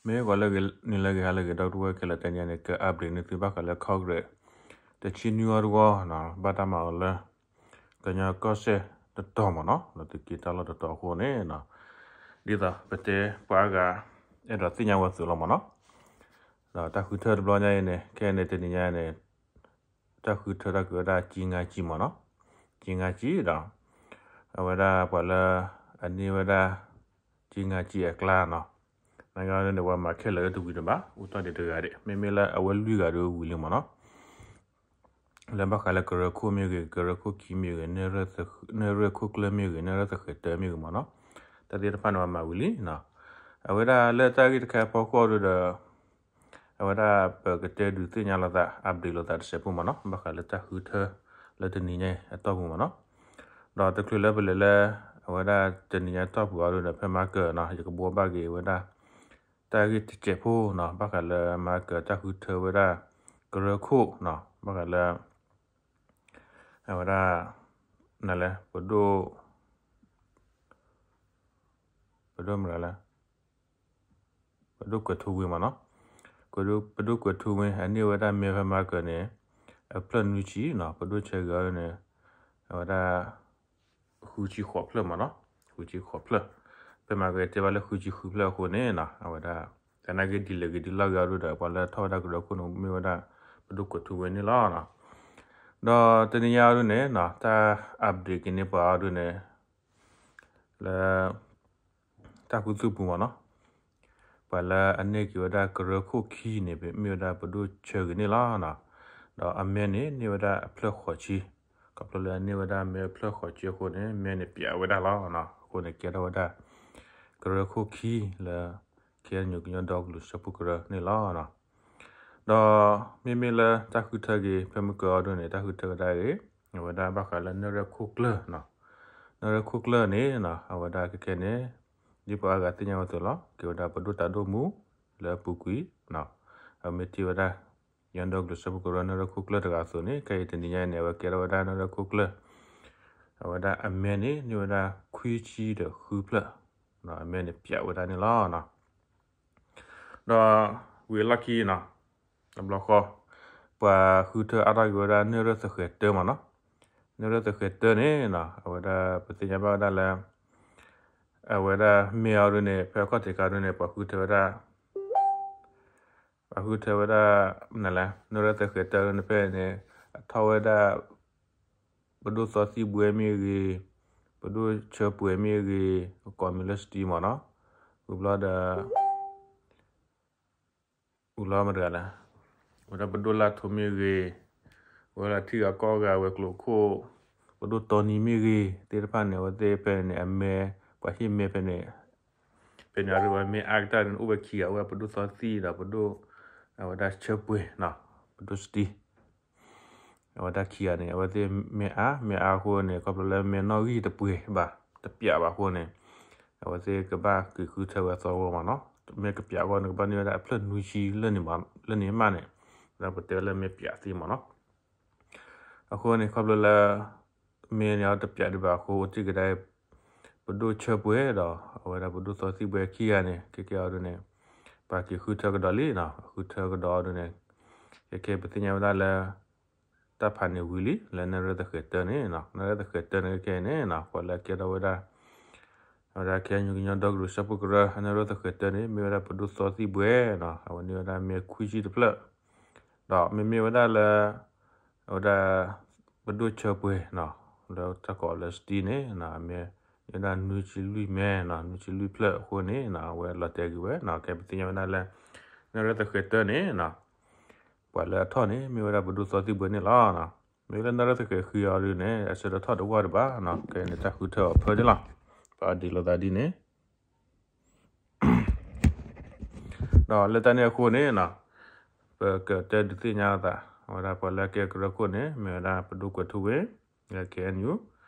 မ့ၢ်ဂီၤလၢအဂ့ၤ နံၤလၢအဂ့ၤ ဟါလၢအဂ့ၤ ဒီပုၢ်ဝဲၢ်ခဲလၢာ် တနံၤအံၤန့ၣ် က update န့ၢ်သုဘၣ်ဃးလၢ Congress တဆံနွံအီၤတဝီနီၤ ဘၣ်တၢ်မၤအီၤလၢ ကညီကီၢ်စဲၣ်တတီၤမ့ၢ်နီၤ လၢသုးက့တၢ်လီၢ်တတီၤအဃိန့ၣ် ဒ်သိးပတဲပှၤအါဂၤ အဲၣ်ဒိးသ့ၣ်ညါဝဲအသိးလီၤမ့ၢ်နီၤ. ဒီးတၢ်ဃုထၢတဘျီညါအံၤန့ၣ် ခဲအံၤန့ၣ် တနံၤညါအံၤန့ၣ် တၢ်ဃုထၢတၢ်ကွံာ်ဝဲဒၣ် ကၠံငါကၠံမ့ၢ်နီၤ, ကၠံငါကၠံဒီး အဝဲဒၣ်ပှၤလၢ အန့ၢ်ဝဲဒၣ် ကၠံငါကၠံအကျါနီၤ, နာ်က့န့ၣ် ပှၤမၤခဲလၢာ်လၢတဝံၤတဘၣ် အိၣ်တ့ၢ်ဒံးတဂၤဒံး မ့မ့ၢ်လၢအဝဲလွံၢ်ဂၤဒီးဝံၤလံမ့ၢ်နီၤ. လၢဘၣ်ဃးလၢကရၢခိၣ်မ့ၢ်ဂ့ၤ ကရၢခိၣ်ခံမ့ၢ်ဂ့ၤ နၢရၢၢ်ခိၣ်ကျၢၢ်မ့ၢ်ဂ့ၤ နၢရၢၢ်သဃဲၤတၢမ့ၢ်ဂ့ၤမ့ၢ်နီၤ, တၢ်သ့ၣ်တဖၣ်န့ၣ် ပှၤမၤဝံၤလံနီၤ. အဝဲဒၣ်လၢတၢ်ဂ့ၢ်တခါအဖီခိၣ်အံၤဒီး အဝဲဒၣ်ပကတဲဒုးသ့ၣ်ညါလိာ်သး update လိာ်သးတစဲးဖိမ့ၢ်နီၤ ဘၣ်ဃးလၢတၢ်ဃုထၢလၢတနံၤညါအတီၢ်ပူၤမ့ၢ်နီၤ. ဒီးတချုးလၢပလဲၤလၢ အဝဲဒၣ်တနံၤညါအတီၢ်ပူၤအံၤဒီး ဖဲမၤကၢၤနီၤ ယကဘိးဘၣ်က့ၤဝဲဒၣ် တၢ်ဂ့ၢ်တစဲးဖိနီၤ ဘၣ်ဃးလၢမၤကၢၤတၢ်ဃုထၢဝဲဒၣ် ကရၢခိၣ်နီၤ ဘၣ်ဃးလၢ အဝဲဒၣ် နလဲၤ ပဒိၣ် ပဒိၣ်မတၤလဲၣ် ပဒိၣ်ကွဲးထူဝ့မ့ၢ်နီၤ, ပဒိၣ်ကွဲးထူဝ့ အန့ၢ်ဝဲဒၣ်မဲဖဲမၤကၢၤန့ၣ် အဖျၢၣ်နွံဆံနီၤ, ပဒိၣ်ဆၢဂ့ၤအီၤန့ၣ် အဝဲဒၣ် ဃုဆံဃိးဖျၢၣ်မ့ၢ်နီၤ, ဃုဆံဃိးဖျၢၣ်, ဖဲမၤကၢၤတဲဘၣ်လၢဃုဆံဃုဖျၢၣ်အဃိန့ၣ်နီၤ အဝဲဒၣ် သနာ်က့ဒ်လဲၣ်ဂ့ၤဒ်လဲၣ်ဂ့ၤအီၤဒုဒီး ပှၤလၢထီၣ်ဝဲဒၣ်ကရၢခိၣ်န့ၣ် မ့ၢ်ဝဲဒၣ် ပဒိၣ်ကွဲးထူဝ့န့ၣ်လီၤ. ဒီးတနံၤညါအီၤဒုန့ၣ်နီၤ တၢ် update က့ၤန့ၢ်ပှၤအီၤဒုန့ၣ် လၢ တၢ်ခူသူၣ်ပူၤမ့ၢ်နီၤ, ပှၤလၢအန့ၢ်က့ၤဝဲဒၣ်ကရၢခိၣ်ခံန့ၣ် မ့ၢ်ဝဲဒၣ်ပဒိၣ်ဆၢဂ့ၤန့ၣ်လီၤ. ဒီးအမဲန့ၣ် န့ၢ်ဝဲဒၣ်အဖျၢၣ်ဃိးဆံ, ခီဖျိလၢအန့ၢ်ဝဲဒၣ်မဲအဖျၢၣ်ဃိးဆံအဃိန့ၣ် မဲန့ၣ်ပျးဝဲဒၣ်လီၤ. အဃိန့ၣ်ကဲထီၣ်ဝဲဒၣ် ကရၢခိၣ်ခံလၢ KNU ကညီဒီကလုာ်စၢဖှိၣ်ကရၢန့ၣ်လီၤ. ဒီးမ့မ့ၢ်လၢတၢ်ဃုထၢက့ၤ ဖဲမၤကၢၤအီၤဒုန့ၣ် တၢ်ဃုထၢကဒါက့ၤ အဝဲဒၣ်ဘၣ်ဃးလၢနၢရၢၢ်ခိၣ်ကျၢၢ်နီၤ, နၢရၢၢ်ခိၣ်ကျၢၢ်န့ၣ်နီၤ အဝဲဒၣ်ခဲခဲန့ၣ် ဒ်ပှၤအါဂၤသ့ၣ်ညါဝဲအသိးလီၤ ကဲဝဲဒၣ်ပဒိၣ်တၢ်ဒိၣ်မူ လၢအပူၤကွံာ်နီၤ, အမ့ၢ်ထံၣ်ဝဲဒၣ် ကညီဒီကလုာ်စၢဖှိၣ်ကရၢနၢရၢၢ်ခိၣ်ကျၢၢ်တဂၤအသိးန့ၣ် ခဲအံၤတနံၤညါအံၤန့ၣ် အဝဲကဲထီၣ်ဝဲဒၣ်နၢရၢၢ်ခိၣ်ကျၢၢ်, အဝဲဒၣ်အမဲန့ၣ် န့ၢ်ဝဲဒၣ်ခွံဆံဒီးဃုဖျၢၣ်, အမဲန့ၣ်ပျးဝဲဒၣ်န့ၣ်လီၤ. ဒီးဝံၤအလီၢ်ခံနီၤ, တဘျီဃီ ပှၤဃုထၢအါထီၣ်က့ၤဝဲဒၣ်နၢရၢၢ်သဃဲၤတၢမ့ၢ်နီၤ, နၢရၢၢ်သဃဲၤတၢန့ၣ်နီၤ အဝဲဒၣ်ပသ့ၣ်ညါဘၣ်ဝဲဒၣ်လၢ အဝဲဒၣ်မဲအီၤဒုန့ၣ် ဖဲအခီၣ်ထံးခါဒုန့ၣ် ပှၤဃုထၢဝဲဒၣ် ပှၤဃုထၢဝဲဒၣ် နလဲၣ် နၢရၢၢ်သဃဲၤတၢန့ၣ်ဖဲန့ၣ် အထီၣ်ဝဲဒၣ် ပဒိၣ်သီသံၣ်ဘှဲမ့ၢ်ဂ့ၤ, ပဒိၣ်ဆၢပှဲၤမ့ၢ်ဂ့ၤ, အကိးမံၤလၢ စတံ မ့ၢ်နီၤ, ဝံၤဘျီဒီး ဝံၤလီၤမတၤတဂၤလဲၣ်, ဝဲဒၣ်ပဒိၣ်လၢ်ထိးမ့ၢ်ဂ့ၤ, ဝဲဒၣ်ထံဂၤကီၢ်ဂၤဝဲၤကျိၤခိၣ်, ပဒိၣ်တီနံမ့ၢ်ဂ့ၤ သ့ၣ်တဖၣ်န့ၣ် အဝဲသ့ၣ်ဖဲန့ၣ် အမဲ ပှၤဟ့ၣ်မဲဖဲန့ၣ် ဖဲန့ၣ်အဝဲမ့ၢ်အါကတၢၢ်န့ၣ် အိၣ်ဝဲခံဂၤ အဝဲပဒိၣ်သီသံၣ်ဒီးပဒိၣ် အဝဲဒၣ်ဆၢပှဲၤနီၤ, ပဒိၣ်စတံ အဝဲဒၣ်ခံဂၤန့ၣ် အဝဲသ့ၣ်မဲအါ မဲအါအဃိန့ၣ် ခီဖျိလၢမဲနီၣ်ဂံၢ်တပှဲၤဘၣ် တပျးဘၣ်အဃိန့ၣ် အဝဲသ့ၣ်ကဘၣ်က့ၤဃုထၢဝဲသီဂီၢ်မ့ၢ်နီၤ, မဲကပျးအဂီၢ်န့ၣ် ကဘၣ်န့ၢ်ဝဲဒၣ်အဖျၢၣ်နွံဆံလၢန့ၣ်မးန့ၣ် ပတဲလၢမဲပျးသ့မ့ၢ်နီၤ. အဃိန့ၣ် ခီဖျိလၢ မဲန့ၣ်အတပျးဒံးဘၣ်အဃိ အိၣ်တ့ၢ်ကဒါအံၤ ပဒိၣ်ဆၢပှဲၤဒီး အဝဲဒၣ်ပဒိၣ်သီသံၣ်ဘှဲခံဂၤန့ၣ် ခဲကဲအီၤဒုန့ၣ် ပှၤက့ၤဃုထၢကဒီးလံနီၤ, ဃုထၢကဒီးအီၤဒုန့ၣ် ခဲကဲပသ့ၣ်ညါဝဲဒၣ်လၢ တၢ်ဖးန့ၣ်ဝံၤလံ လၢနၢရၢၢ်သဃဲၤတၢန့ၣ်နီၤ, နၢရၢၢ်သဃဲၤတၢန့ၣ်ခဲကဲန့ၣ်နီၤ ပှၤလၢကဲထီၣ်ဝဲဒၣ် အဝဲဒၣ် KNU ကညီဒီကလုာ်စၢဖှိၣ်ကရၢ နၢရၢၢ်သဃဲၤတၢန့ၣ် မ့ၢ်ဝဲဒၣ်ပဒိၣ်သီသံၣ်ဘှဲနီၤ, အဝဲန့ၢ်ဝဲဒၣ်မဲခွံဆံတဖျၢၣ် ဒီးမ့မ့ၢ်ဝဲဒၣ်လၢ အဝဲဒၣ် ပဒိၣ်ဆၢပှဲၤနီၤ လၢတၢ်ကိးလၢ စတံ န့ၣ် အမဲ မ့ၢ်ဝဲဒၣ်နွံဆံလွံၢ်မဲနီၤ, နွံဆံလွံၢ်ဖျၢၣ်အဃိန့ၣ်နီၤ အဝဲလီၤတဲာ်ကွံာ်ဝဲနီၤ, ကဲပသ့ၣ်ညါဝဲဒၣ်လၢ နၢရၢၢ်သဃဲၤတၢန့ၣ်နီၤ ပှၤလၢအထီၣ်န့ၣ် မ့ၢ်ဝဲဒၣ်ပဒိၣ်သီသံၣ်ဘှဲန့ၣ်လီၤ. မ့ၢ်လၢနၢရၢၢ်သဃဲၤဃံအီၤဒုန့ၣ် အဆၢတထီၣ်တဝၢ်ဒံးဘၣ်နီၤ, ကဲန့ၣ်တၢ်ဃုထၢအီၤဖၢန့ၣ်လီၤ. ပှၤဒ်လိာ်သးဒ်န့ၣ် ဒီးလၢတၢ်န့ၣ်အဃိန့ၣ်နီၤ ပကတဲဒုးသ့ၣ်ညါအသး အဝဲဒၣ်ပှၤလၢကဲကရၢခိၣ်န့ၣ် မ့ၢ်ဝဲဒၣ်ပဒိၣ်ကွဲးထူဝ့ လၢ KNU,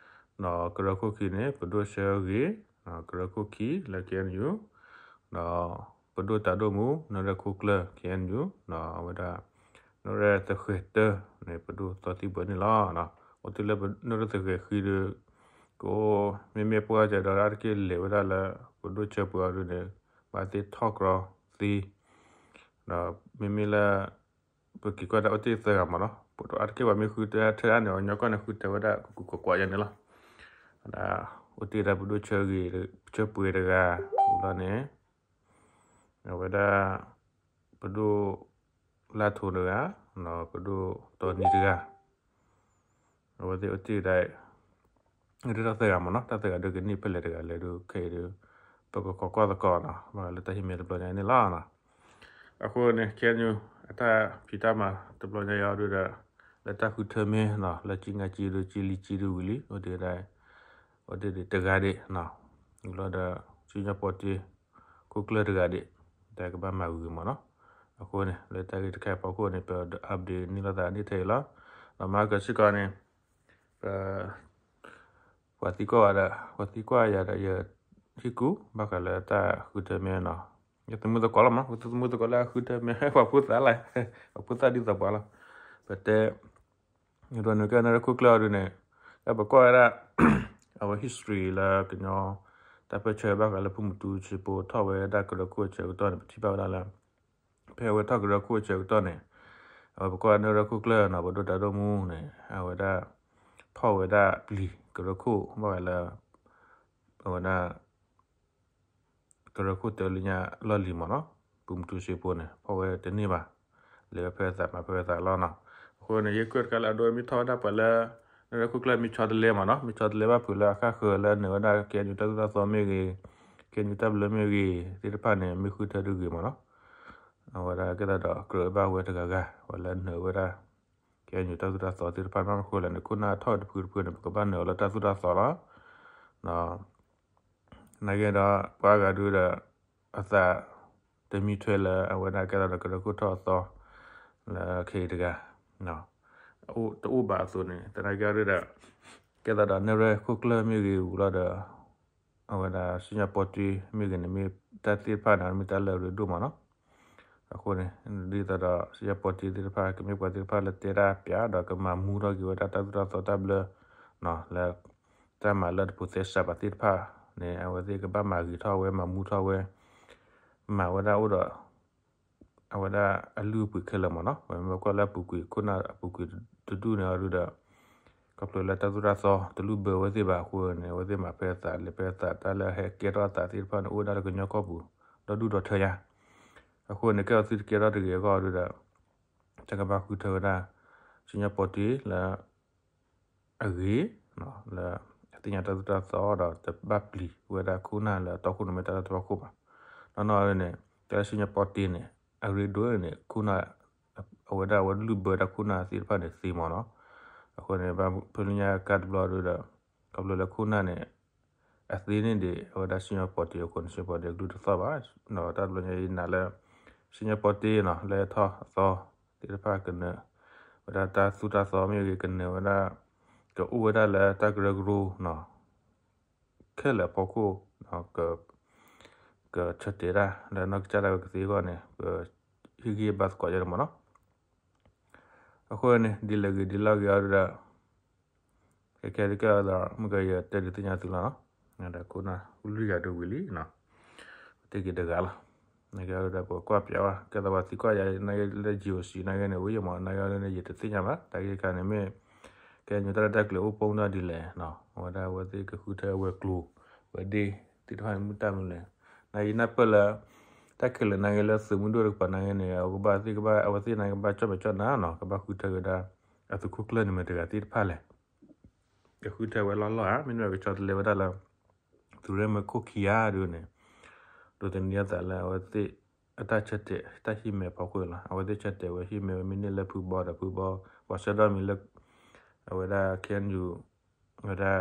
ဒီးကရၢခိၣ်ခံန့ၣ် ပဒိၣ်ဆၢဂ့ၤ, ကရၢခိၣ်ခံလၢ KNU, ဒီးပဒိၣ်တၢ်ဒိၣ်မူ နၢရၢၢ်ခိၣ်ကျၢၢ် KNU, ဒီးအဝဲဒၣ် နၢရၢၢ်သဃဲၤတၢန့ၣ် ပဒိၣ်သီသံၣ်ဘှဲန့ၣ်လီၤ. အိၣ်တုၤလၢနၢရၢၢ်သဃဲၤဃံဒီး ကအိၣ် မ့မ့ၢ်ပှၤကဲဒီးအါတက့ၢ်လဲၤဝဲဒၣ်လၢ ပဒိၣ်ဆၢပှဲၤအီၤဒုန့ၣ် ဘၣ်သ့ၣ်ထီၣ်ကြီ သ့, ဒီးမ့မ့ၢ်လၢ ပက့ၤကွၢ်ဒၣ်အိၣ်တ့ၢ်သၢဂၤမ့ၢ်နီၤ, ပအါတက့ၢ်ပှၤမ့ၢ်ဃုထၢထဲဒၣ်န့ၣ် အညီကီၢ်န့ၣ်ဃုထၢဝဲဒၣ်ကကူကကွးယါန့ၣ်လီၤ. ဒ်အိၣ်တ့ၢ်ဒၣ်ပဒိၣ်ဆၢဂ့ၤ ဆၢပှဲၤတဂၤ, ဘျီန့ၣ် အဝဲဒၣ် ပဒိၣ်လါထိတဂၤ, ပဒိၣ်တီနံၤတဂၤ, အဝဲသ့ၣ်အိၣ်တ့ၢ်ဒၣ် အိၣ်တ့ၢ်တၢ်သၢဂၤမ့ၢ်နီၤ, တၢ်သၢဂၤဒုးကန့ၢ်ဖဲလဲၣ်တဂၤလဲၣ်ဒုး ခဲအံၤဒုး ပကခိးကွၢ်သကိးနီၤ, ဘၣ်ဃးလၢတၢ်ဟံးမဲတဘျီညါန့ၣ်လီၤ. အဃိန့ၣ် ခဲအံၤ အတၢ်ဖံးတၢ်မၤတဘျီညါအံၤဒုးဒီး လၢတၢ်ဃုထၢမ့ၢ်နီၤ လၢကၠံဂၤကၠံဒုး ကၠံလံကၠံဒုးဝံၤလံ အိၣ်တ့ၢ်ဒၣ် အိၣ်တ့ၢ်ဒံးတဂၤဒံးနီၤ, ဘျီဒီး စံၣ်ညီၣ်ပီတ့ ခိၣ်ကျၢၢ်တဂၤဒံး တၢ်ကဘၣ်မၤဂ့ၤမ့ၢ်နီၤ. အဃိန့ၣ် လၢတၢ်ဂ့ၢ်တခါအံၤအဖီခိၣ်န့ၣ် ပ update န့ၢ်လိာ်သးန့ၣ်ထဲအံၤလီၤ. ဒီးမၤကၢၤစ့ၢ်ကီးန့ၣ် ပ ပှၤသံကွၢ်ဝဲဒီး ပှၤသံကွၢ်ယၤဒီးယဟ့ၣ်ကူၣ် ဘၣ်ဃးလၢတၢ်ဃုထၢမ့ၢ်နီၤ, ယသမုသကိးလီၤမး ပသမုသကိးလၢအဃုထၢမ့ၢ် ပှၤဖိသၣ်လၢ ပှၤဖိသၣ်ဒ်သိးပှၤလီၤ. ပတဲ ဒ်န့ၣ်ကဲ နၢ်ရၢခိၣ်ကျၢၢ်အီၤဒုးန့ၣ် တၢ်ပကွၢ်ဝဲဒၣ် အဝဲ history လၢကညီ တၢ်ပၢၢ်ဆၢဘၣ်ဃးလၢဖုမူတူစ့ဖိထီၣ်ဝဲဒၣ်ကရၢခိၣ်အဆၢကတီၢ်န့ၣ် ပထံၣ်ဘၣ်ဝဲဒၣ်လၢ ဖဲအဝဲထီၣ်ကရၢခိၣ်အဆၢကတီၢ်န့ၣ် အဝဲပကွၢ်နၢ်ရၢခိၣ်ကျၢၢ်နီၤ ပဒိၣ်တၢ်ဒိၣ်မူန့ၣ် အဝဲဒၣ် ဖီၣ်ဝဲဒၣ်ပျံၤကရၢခိၣ် ဘၣ်ဃးလၢ အဝဲဒၣ် ကရၢခိၣ်တၢလၢညါလီၢ်လံၤမ့ၢ်နီၤ, ဖုမူတူစ့ဖိန့ၣ် ဖီၣ်ဝဲတန့ၢ်ဘၣ်, လဲၤဝဲဖဲအသးမၤဖဲအသးလီၤနီၤ. အဃိန့ၣ် ယဲၢ်ကွဲၢ်တခါလၢအဒိမ့ၢ်ထီၣ်ဝဲဒၣ်ပှၤလၢ နၢ်ရၢခိၣ်ကျၢၢ်မ့ၢ်ဆီတလဲမ့ၢ်နီၤ, မ့ၢ်ဆီတလဲဘၣ်ဖုးလၢအခါဃၢၤလၢနၢၤဝဲဒၣ် KNU တၢ်သိၣ်တၢ်သီမ့ၢ်ဂ့ၤ, KNU တၢ်ဘျၢမ့ၢ်ဂ့ၤ သ့ၣ်တဖၣ်န့ၣ် မ့ၢ်ဃုထၢဒုးဂ့ၤမ့ၢ်နီၤ, အဝဲဒၣ်ကဲသးဒီးကြၢးဘၣ်ဝဲတဂၤဂၤ ပှၤလၢနၢၤဝဲဒၣ် KNU တၢ်သိၣ်တၢ်သီသ့ၣ်တဖၣ်နီတဃိလဲၣ်န့ၣ် ခိၣ်နၢ်ထီၣ်တဖုတဖုန့ၣ် ပကဘၣ်နၢၤအီၤလၢတၢ်သိၣ်တၢ်သီလီၤ. နာ်က့ဒီး ပှၤဂၤဒုဒီး အသးတမံထွဲလၢအဝဲဒၣ်ကဲသးဒီးကရၢခိၣ်ထီၣ်အသီ လၢခဲအံၤတဂၤ တအိၣ်ဘၣ်အသိးန့ၣ် သနာ်က့ဒုဒီး ကဲသးဒီးနၢ်ရၢခိၣ်ကျၢၢ်မ့ၢ်ဂ့ၤဝံၤလီၤဒီး အဝဲဒၣ်စံၣ်ညီၣ်ပီတ့မ့ၢ်ဂ့ၤန့ၣ် မ့ၢ်တၢ်သ့ၣ်တဖၣ်န့ၣ် မ့ၢ်တၢ်လၢအရ့ဒိၣ်မးနီၤ. အဃိန့ၣ် ဒ်သိးဒီးစံၣ်ညီၣ်ပီတ့သ့ၣ်တဖၣ် ကမ့ၢ်ပှၤသ့ၣ်တဖၣ်လၢတဲတၢ်ပျး ဒီးကမၤမူထီၣ်က့ၤဝဲဒၣ်တၢ်သိၣ်တၢ်သီတၢ်ဘျၢ လၢ တၢ်မၤလၢတဖိးသဲစးဘၣ်သ့ၣ်တဖၣ်န့ၣ် အဝဲသ့ၣ်ကဘၣ်မၤဂ့ၤထီၣ်ဝဲ မၤမူထီၣ်ဝဲ မၤဝဲဒၣ်အိၣ်ဒီး အဝဲဒၣ်အလုၢ်အပှ့ၤခဲလၢာ်မးနီၤ. ပမ့ၢ်ကွၢ်လၢအပူၤကွံာ် ခိၣ်နၢ်အပူၤကွံာ်တဒူၣ်န့ၣ်အီၤဒုဒီး ခီဖျိလၢတၢ်သိၣ်တၢ်သီတလုၢ်ဘၢဝဲသ့ၣ်ဘၣ်အဃိန့ၣ် အဝဲသ့ၣ်မၤဖဲအသးလဲၤဖဲအသး တၢ်လၢဟဲကဲထီၣ်အသးသ့ၣ်တဖၣ်န့ၣ် အိၣ်ဝဲဒၣ်လၢကညီကီၢ်ပူၤ ဒီဒူၣ်ဒီထၢညါ. အဃိန့ၣ် ကဲအီၤသုတကဲထီၣ်တဂ့ၤအဂီၢ်ဒုဒီး တၢ်ကဘၣ်ဃုထၢဝဲဒၣ် စံၣ်ညီၣ်ပီတ့လၢ အဂ့ၤ လၢအသ့ၣ်ညါတၢ်သိၣ်တၢ်သီဒီး တဘၣ်ပျံၤဝဲဒၣ်ခိၣ်နၢ်လၢအတီခိၣ်န့ၣ်မ့ၢ်တၢ်လၢတဘၣ်ခိၣ်ဘၣ်. နီၢ်နီၢ်န့ၣ် တၢ်လၢစံၣ်ညီၣ်ပီတ့န့ၣ် အရ့ဒိၣ်န့ၣ် ခိၣ်နၢ် အဝဲဒၣ်အဝဲလုၢ်ဘၢဒၣ်ခိၣ်နၢ်သ့ၣ်တဖၣ်န့ၣ်သ့မးနီၤ. အဃိန့ၣ် ဘၣ်ဖဲလၢညါကါတဘျီဒုဒီး ခီဖျိလၢခိၣ်နၢ်န့ၣ် အသ့န့ၣ်ဒံး အဝဲဒၣ်စံၣ်ညီၣ်ပီတ့အဃိန့ၣ် စံၣ်ညီၣ်ပီတ့အကလုၢ်တသီၣ်ဘၣ်. ဒီးတၢ်တဘျီညါအံၤနာ်လၢ စံၣ်ညီၣ်ပီတ့နီၤ လၢထီၣ်အသီသ့ၣ်တဖၣ်ကနၢၤ ဝဲဒၣ်တၢ်သိၣ်တၢ်သီမ့ၢ်ဂ့ၤ ကနၢၤဝဲဒၣ် ကအိၣ်ဝဲဒၣ်လၢတၢ်ကရၢကရိနီၤ ခဲလၢာ်အဖီခိၣ် ကဆၢတဲာ်တၢ်လၢနီၢ်ကစၢ်ဒၣ်ဝဲကသ့အဂီၢ်န့ၣ် ပဟ့ၣ်ဂံၢ်ဘါသကိးယဲၢ်န့ၣ်မးနီၤ. အဃိန့ၣ် ဒ်လဲၣ်ဂ့ၤဒ်လဲၣ်ဂ့ၤအီၤဒုဒီး ခဲခဲဒုးကဲအီၤဒီး မုၢ်ကယဲၢ်တဲဒုးသ့ၣ်ညါသုလီၤနီၤ. ဒီးခိၣ်နၢ်လွံၢ်ဂၤဒုးဝံၤလံနီၤ ပတ့ၢ်က့ၤတဂၤလီၤ. နာ်က့အီၤဒုဒီး ပကွၢ်ပျးဝဲ ကဲသးပှၤသံကွၢ်ယၤ နာ်က့လၢ GOC နာ်က့န့ၣ် ဝဲယမး နာ်က့အီၤဒုန့ၣ် ယတသ့ၣ်ညါဘၣ် တၢ်ဂ့ၢ်တခါန့ၣ်မ့ၢ် ကဲညိတၢ်ရဲၣ်တၢ်ကျဲၤအိၣ်ပိၢ်မုၢ်ဒ်လဲၣ်နီၤ အဝဲဒၣ်အဝဲသ့ၣ်ကဃုထၢဝဲၤကျိၤ ဝဲၤဒ့သ့ၣ်တဖၣ်န့ၣ် မ့ၢ်တၢ်မနုၤလဲၣ်. နာ်က့နၢ်ပၢၢ်လၢ တၢ်ခဲလၢာ်နာ်က့လၢသုးမုၢ်ဒိၣ်တကပၤနာ်က့န့ၣ် အကဘၣ်သ့ၣ်ကဘၣ် အဝဲသ့ၣ်နာ်က့ကဘၣ်ကၠီၣ်မဲာ်ကၠီၣ်နါနီၤ ကဘၣ်ဃုထၢဝဲဒၣ် အသုးခိၣ်ကျၢၢ်န့ၣ်မ့ၢ်တဂၤသ့ၣ်တဖၣ်လဲၣ် ကဃုထၢဝဲလီၢ်လီၢ်ဧါ မ့တမ့ၢ်ကဆီတလဲဝဲဒၣ်လၢ သုးရ့ၣ်မဲခိၣ်ခံဂၤဒ်န့ၣ် ဒိးသန့ၤအသးလၢအဝဲသ့ၣ် အတၢ်ဆၢတဲာ် တၢ်ဟံးမဲာ်အဖီခိၣ်လီၤ. အဝဲသ့ၣ်ဆၢတဲာ်ဝဲဟံးမဲာ်ဝဲမ့ၢ်န့ၢ်လၢဖုဘီဒီးဖုဘီ ပှၤဆၢထၢၣ်မံၤလၢ အဝဲဒၣ် KNU ဝဲဒၣ်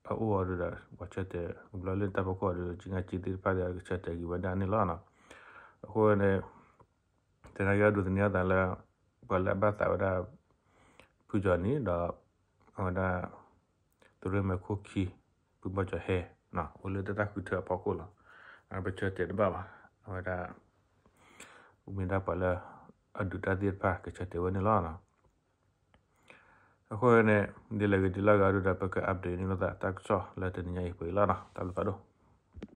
အအိၣ်အီၤဒုဒီး ပှၤဆၢတဲာ် ဘျီလၢတၢ်ဖီခိၣ်အီၤဒုဒီး ကၠံဂၤကၠံသ့ၣ်တဖၣ်ဒီးကဆၢတဲာ်က့ၤဝဲဒၣ်န့ၣ်လီၤ. အဃိန့ၣ် တနာ်က့ဒိးသန့ၤအသးလၢ ပှၤလၢအဘၣ်သးဝဲဒၣ် ဖုကၠီၤနံၤဒီး အဝဲဒၣ် သုးရ့ၣ်မဲခိၣ်ခံ ဖုဘီကၠီၤဟဲ အိၣ်လၢတၢ်ဃုထၢအဖီခိၣ်လီၤ. ပဆၢတဲာ်တဘၣ်ဘၣ် အဝဲဒၣ် မ့ၢ်ဒၣ်ပှၤလၢ အဒုးတၢ်သ့ၣ်တဖၣ်ကဆၢတဲာ်ဝဲန့ၣ်လီၤ. အဃိန့ၣ် ဒ်လဲၣ်ဂ့ၤဒ်လဲၣ်ဂ့ၤဒုဒီး ပက update န့ၢ်လိာ်သးတၢ်ကစီၣ်လၢတနံၤညါအံၤပှဲၤအံၤလီၤနီၤ. တၢ်ဘျုးဖးဒိၣ်.